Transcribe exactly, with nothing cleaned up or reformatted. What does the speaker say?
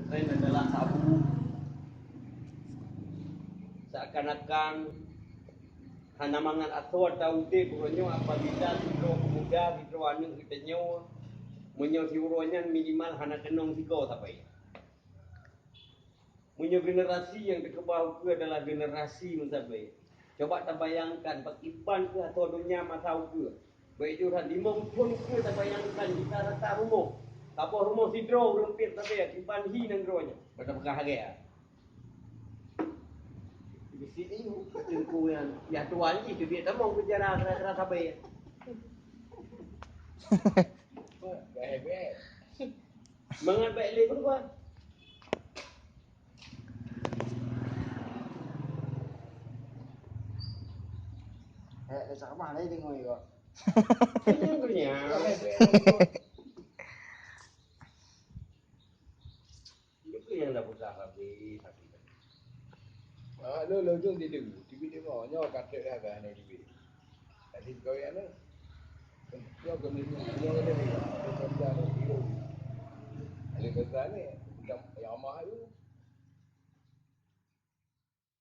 Laén adalah sabu. Seakan-akan hana mangat asoe taudeb uroe nyoe apabila sidroe pemuda, sidroe aneuëk geutanyoe, meunyoe siuroe nyan minimal hana keunong sigoe sabe. Meunyoe generasi nyang teukeubah ukeue adalah generasi meusabe, coba tabayangkan pakriban keuh asoe donya masa ukeue. Bék jeuet limong thon ukeue tabayangkan gita rata rumoh. Saboh rumoh sidroe ureuëng piet sabe, kiban hi nanggroe nyan. Bak tapeugah lagée nyan. Bisi nyoe, teungku nyan, ya tuan jih teubiet tamong penjara kira-kira sabe. Mangat baik lé keuluwa. Eh, sama lain tengok juga. Ini punya. Itu yang dah pecah habis, habis. Ah, lo, lo, jom tidur. Tiba-tiba, nyawa katrek dah, dah, ni, tiba. Tadi kau yang ni. Nyawa kena ni, nyawa kena ni. Kau kerja ni, tidur. Ada kerja ni, macam yang amah tu.